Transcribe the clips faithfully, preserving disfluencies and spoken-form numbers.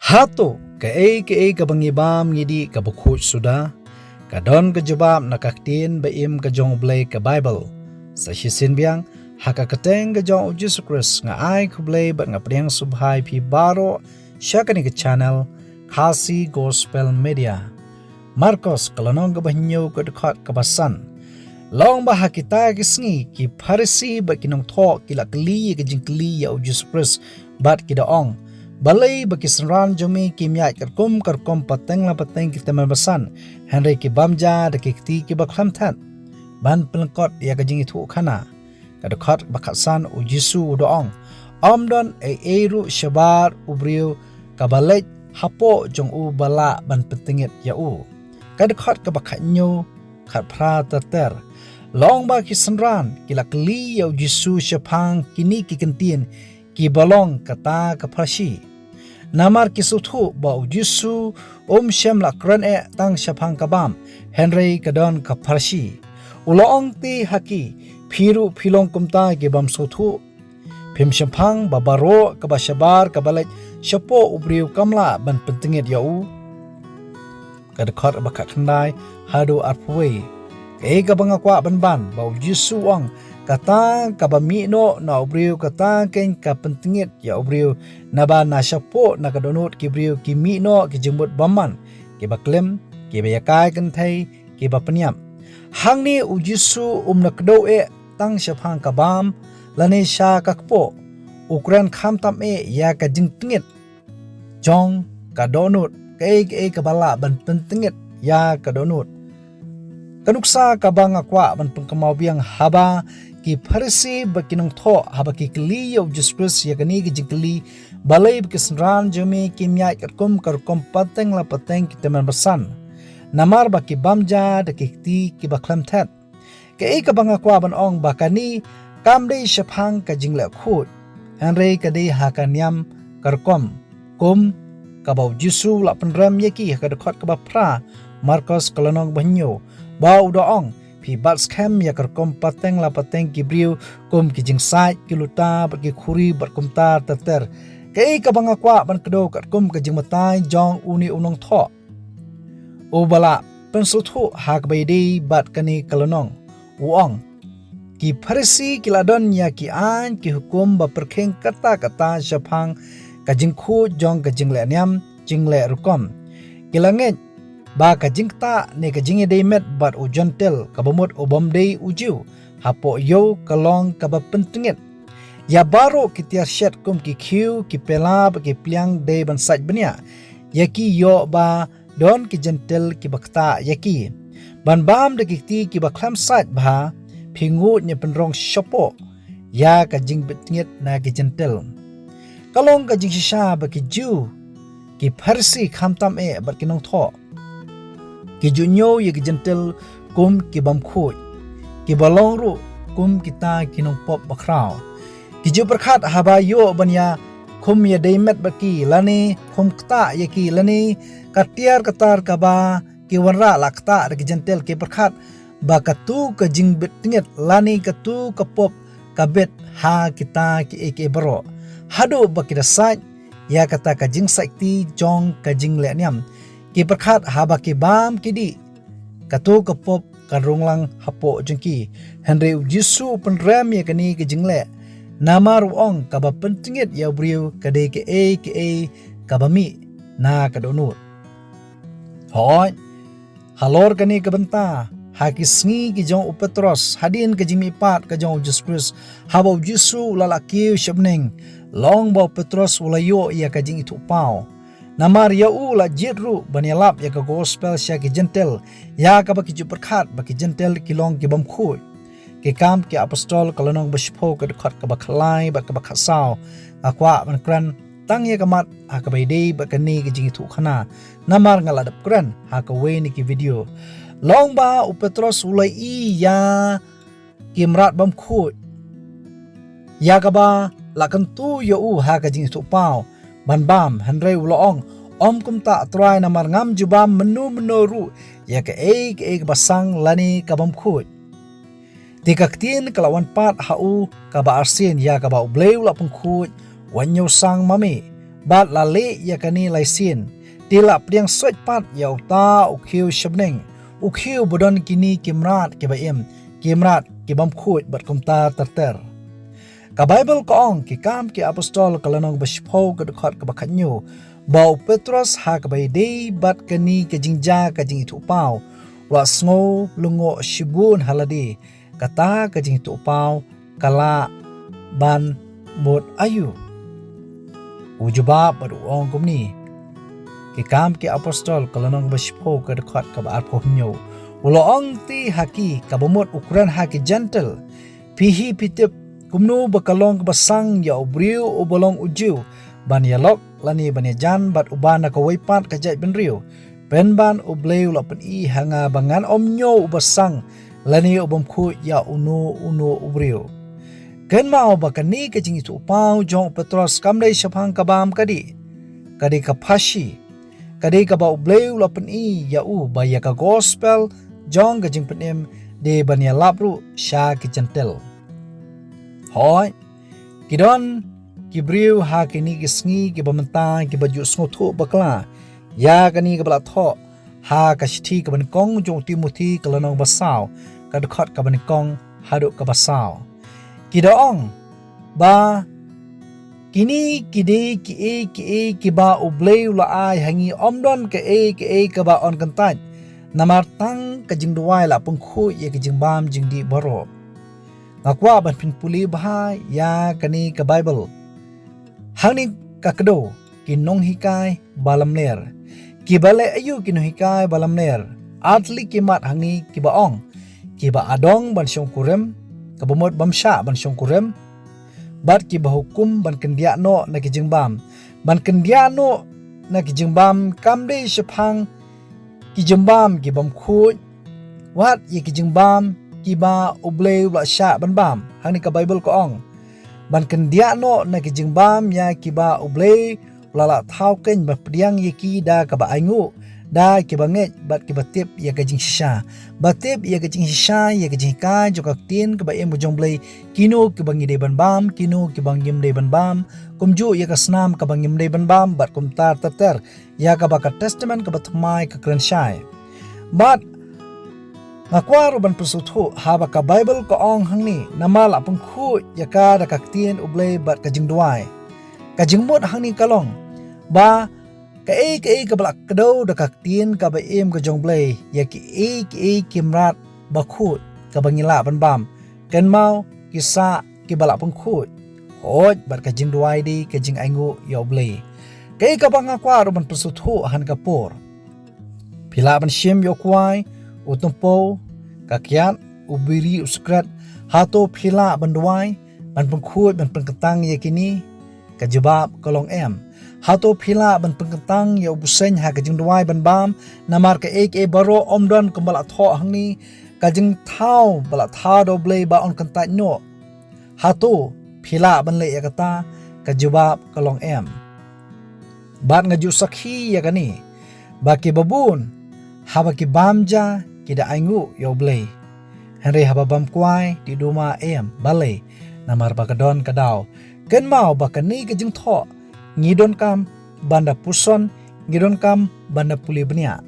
Hato kaei kaei kaba ngi bam ngi dih kaba khuid suda ka don ka jubab na ka ktien ba im ka jong U Blei, ka Baibl? Sa shisien biang, ha ka kyrteng ka jong U Jisu Khrist, nga ai khublei bad nga pdiang sngewbha ïa phi baroh sha kane ka channel Khasi Gospel Media. Markos, ka lynnong kaba hynñiew, ka dkhot kaba san. Long ba ha kita ki sngi ki Pharisi bad ki nongthoh ki la kylli ïa ka jingkylli ïa U Jisu Khrist bad ki da ong, balei ba ki synran jong me kim ïaid katkum ka rukom pateng la pateng ki tymmen basan, hynrei ki bam ja da ki kti kiba khlem thet? Ban pynlyngkot ïa ka jingïathuhkhana, ka dkhot ba khatsan, U Jisu u da ong, ym don ei ei ruh shabar u briew kaba leit hapoh jong u ba lah ban pyntngit ïa u. Ka dkhot kaba khathynñiew, khatphra ter ter. Long ba ki synran ki la kylli ïa U Jisu shaphang kine ki kyntien kiba long kata ka pharshi, namar ki sngewthuh ba U Jisu um shym la kren eh tang shaphang ka bam, hynrei ka don ka pharshi. U la ong te ha ki, phi ruh phi long kumta ki bym sngewthuh? Phim shemphang ba baroh kaba shabar kaba leit shapoh u briew kam lah ban pyntngit ïa u? Ka dkhot ba khatkhyndai haduh arphew wei. Kaei kaba nga kwah ban ban ba U Jisu u ong, kata kaba mih noh na u briew, kata keiñ ka pyntngit ïa u briew, naba na shapoh na ka dohnud ki briew ki mih noh ki jingmut bymman, kiba klim, kiba ïakai kynthei, kiba pynïap. Hangne U Jisu um na kdew eh tang shaphang ka bam lane sha ka kpoh. U kren khamtam eh ïa ka jingtngit jong ka dohnud, kaei kaei kaba lah ban pyntngit ïa ka dohnud. Ka nuksa kaba nga kwah ban pynkynmaw biang, haba ki Pharisi bad ki nongthoh haba ki kylli ïa U Jisu Khrist ïa kane ka jingkylli, balei ba ki synran jong me kim ïaid katkum ka rukom pateng la pateng ki tymmen basan, namar ba ki bam ja da ki kti kiba khlem thet? Kaei kaba nga kwah ban ong ba kane kam dei shaphang ka jingleh khuid, hynrei ka dei ha ka niam ka rukom, kum kaba U Jisu u la pynrem ïa ki ha ka dkhot kaba phra, Markos ka lynnong ba hynñiew, ba u da ong, phi bat skhem ïa ka rukom pateng la pateng ki briew, kum ki jingsaid, ki luta bad ki khuri bad kumta ter ter. Kaei kaba nga kwah ban kdew katkum ka jingbatai jong une u nongthoh uba la pynsngewthuh ha kaba ïadei bad kane ka lynnong. U ong, ki Pharisi ki la don ïa ki aiñ ki hukum ba pyrkhing katta katta shaphang ka jingkhuid jong ka jingleh niam jingleh rukom. Ki la ngeit ba ka jingktah ne ka jingïadei met bad u Jentil, kaba mut u bym dei u Jiw, hapoh ïew ka long kaba pyntngit. Ïa baroh ki tiar shet kum ki khiew, ki pela bad ki pliang dei ban sait bniah. Ïa ki ïoh ba don ki Jentil kiba ktah ïa ki. Ban bam da ki kti kiba khlem sait bha, phi nguid ne pynrong shapoh ïa ka jingbit tngit na ki Jentil. Ka long ka jingshisha ba ki Jiw, ki Pharisi khamtam eh bad ki nongthoh, ki ju ñiew ïa ki Jentil kum ki bym khuid, kiba long ruh kum kita ki nongpop bakhraw. Ki ju pyrkhat haba ïoh ban ïa khum ïadei met bad ki, lane khum ktah ïa ki, lane ka tiar ka tar kaba ki wanrah la ktah da ki Jentil, ki pyrkhat ba katu ka jingbit tngit lane katu ka pop ka bit ha kita kiei kiei baroh, haduh ba ki da sait ïa kata ka jingsait kti jong ka jingleh niam. Ki pyrkhat haba ki bam ki dih, katu ka pop kan rung lang hapoh jong ki. Hynrei U Jisu u pynrem ïa kane ka jingleh, namar u ong kaba pyntngit ïa u briew ka dei kaei kaei kaba mih na ka dohnud. Hooid, halor kane ka bynta, ha ki sngi ki jong u Petros, hadien ka jingmihpat ka jong U Jisu Khrist, haba U Jisu u la lah kiew sha bneng, long ba u Petros u la ïoh ïa ka jingithuhpaw. Namar ïa u la jied ruh ban ïalap ïa ka gospel sha ki Jentil, ïa kaba ki ju pyrkhat ba ki Jentil ki long ki bym khuid. Ki Kam ki Apostol ka lynnong ba shiphew, ka dkhot kaba khatlai bad kaba khatsaw. Nga kwah ban kren tang ïa ka mat ha kaba ïadei bad kane ka jingithuhkhana, namar nga la dep kren ha kawei na ki video. Long ba u Petros u la ïohi ïa ki mrad bym khuid, ïa kaba la kyntu ïa u ha ka jingithuhpaw ban bam, hynrei u la ong, ym kumta Trai, namar ngam ju bam mynno mynno ruh ïa kaei kaei kaba sang lane ka bym khuid. Te ka ktien ka la wan pat ha u kaba arsien, ïa kaba U Blei u la pynkhuid, wat ñiewsang ma me. bad la leh ïa kane lai sien. Te la pdiang soit pat ïa uta u khiew shabneng, u khiew ba don kine ki mrad kiba im, ki mrad ki bym khuid bad kumta ter ter. Ka Baibl ka ong, Ki Kam ki Apostol ka lynnong ba shiphew ka dkhot kaba khathynñiew, ba u Petros ha kaba ïadei bad kane ka jingjia ka jingithuhpaw, u la sngew lyngngoh shibun ha lade, kata ka jingithuhpaw ka lah ban mut aïu? U jubab bad u ong kumne. Ki Kam ki Apostol ka lynnong ba shiphew ka dkhot kaba arphew hynñiew. U la ong te ha ki, kaba mut u kren ha ki Jentil. Phi hi phi tip kumno ba ka long kaba sang ïa u briew uba long u Jiw ban ïalok lane ban ïajan bad uba na kawei pat ka jaitbynriew. Pynban U Blei u la pyni ha nga ba ngan ym ñiew uba sang lane u bym khuid ïa uno uno u briew. Kynmaw ba kane ka jingithuhpaw jong u Petros kam dei shaphang ka bam ka dih, ka dei ka phashi, ka dei kaba U Blei u la pyni ïa u ba ïa ka gospel jong ka jingpynim dei ban ïalap ruh sha ki Jentil. Hooid, ki don ki briew ha kine ki sngi kiba mynta kiba ju sngewthuh bakla ïa kane kaba la thoh ha ka shithi kaba nyngkong jong u Timothi ka lynnong ba saw, ka dkhot kaba nyngkong haduh kaba saw. Ki da ong ba kine ki dei kiei kiei kiba U Blei u la ai ha ngi, ym don kaei kaei kaba yn kyntait. Namar tang ka jingduwai la pynkhuid ïa ka jingbam jingdih baroh. Nga kwah ban pynpule bha ïa kane ka Baibl. Hangne ka kdew, ki nonghikai ba lamler. Kiba leh aïu ki nonghikai ba lamler? Ar tylli ki mat hangne kiba ong, kiba adong ban shongkurim, kaba mut bym shah ban shongkurim, bad kiba hukum ban kyndiah noh na ki jingbam. Ban kyndiah noh na ki jingbam kam dei shaphang ki jingbam ki bym khuid, wat ïa ki jingbam kiba U Blei u la shah ban bam. Hangne ka Baibl ka ong, ban kyndiah noh na ki jingbam ïa kiba U Blei u la lah thaw khein ban pdiang ïa ki da kaba ainguh, da kiba ngeit bad kiba tip ïa ka jingshisha. Ba tip ïa ka jingshisha, ïa ka jinghikai jong ka ktien kaba im ka jong U Blei, kino kiba ngi dei ban bam, kino kiba ngim dei ban bam, kumjuh ïa ka snam kaba ngim dei ban bam, bad kumta ter ter, ïa kaba ka Testament kaba thymmai ka kren shai. Bad nga kwah ruh ban pynsngewthuh haba ka Baibl ka ong hangne, namar la pynkhuid ïa ka da ka ktien U Blei bad ka jingduwai. Ka jingmut hangne ka long ba kaei kaei kaba la kdew da ka ktien kaba im ka jong U Blei, ïa kiei kiei ki mrad bakhuid kaba ngi lah ban bam, kynmaw ki sah kiba la pynkhuid. Hooid, bad ka jingduwai dei ka jingainguh ïa U Blei. Kaei kaba nga kwah ruh ban pynsngewthuh ha kane ka por, phi lah ban shim ïa u kwai, u tympew, ka kiad, u biri, u sikret, hato phi lah ban duwai, ban pynkhuid, ban pynkyntang ïa kine? Ka jubab ka long em. Hato phi lah ban pynkyntang ïa u bseiñ ha ka jingduwai ban bam, namar kaei kaei baroh ym don kumba la thoh hangne, ka jingthaw ba la thaw da U Blei ba yn kyntait noh? Hato phi lah ban leh ïa kata? Ka jubab ka long em. Bad nga ju sakhi ïa kane, ba kiba bun haba ki bam ja ki da ainguh ïa U Blei. Hynrei haba bam kwai, dih duma em, balei? Namar ba ka don ka daw. Kynmaw ba kane ka jingthoh ngi donkam ban da puson, ngi donkam ban da pule bniah.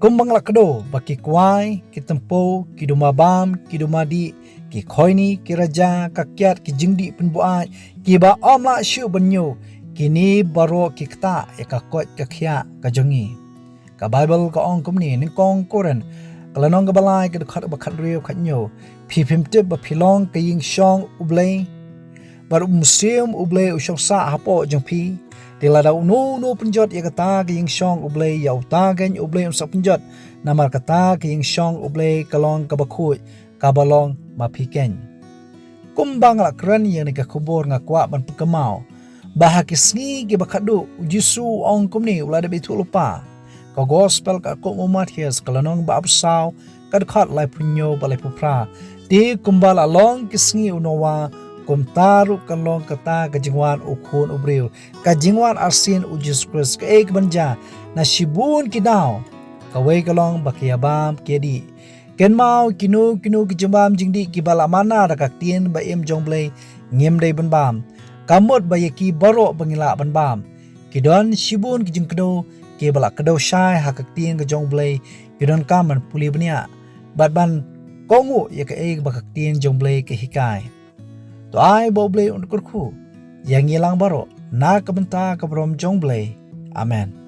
Kumba nga la kdew ba ki kwai, ki tympew, ki duma bam, ki duma dih, ki khoini, ki raja, ka kiad, ki jingdih pynbuaid, kiba ym lah shuh ban ñiew, kine baroh ki ktah ïa ka koit ka khiah ka jong ngi. Ka Baibl ka ong kumne, Nyngkong Korinth ka lynnong kaba lai, ka dkhot ba khathynriew, khathynñiew, phi phim tip ba phi long ka ïing shong U Blei, bad U Mynsiem U Blei u shong sah hapoh jong phi? Te lada uno uno u pynjot ïa kata ka ïing shong U Blei, ïa uta keiñ U Blei un sa pynjot, namar kata ka ïing shong U Blei ka long kaba khuid, kaba long ma phi keiñ. Kumba nga la kren ïa kane ka khubor, nga kwah ban pynkynmaw ba ha ki sngi kiba khatduh, U Jisu u ong kumne, u la dep ithuh lypa. Ka Gospel katkum u Mathaios ka lynnong ba arphew saw, ka dkhot laiphew hynñiew bad laiphew phra. Te kumba la long ki sngi u Noah, kumta ruh kan long kata ka jingwan U Khun U Briew, ka jingwan arsien U Jisu Khrist. Kaei kaban jia? Na shibun ki daw, kawei ka long ba ki ïa bam ki ïa dih. Kynmaw, kino kino ki jingbam jingdih kiba la mana da ka ktien ba im jong U Blei, ngim dei ban bam. Ka mut ba ïa ki baroh ba ngi lah ban bam, ki don shibun ki jingkdew kiba la kdew shai ha ka ktien ka jong U Blei, ki donkam ban pule bniah bad ban kohnguh ïa kaei ba ka ktien jong U Blei ka hikai. To ai ba U Blei un kyrkhu ïa ngi lang baroh na ka bynta ka burom jong U Blei. Amen.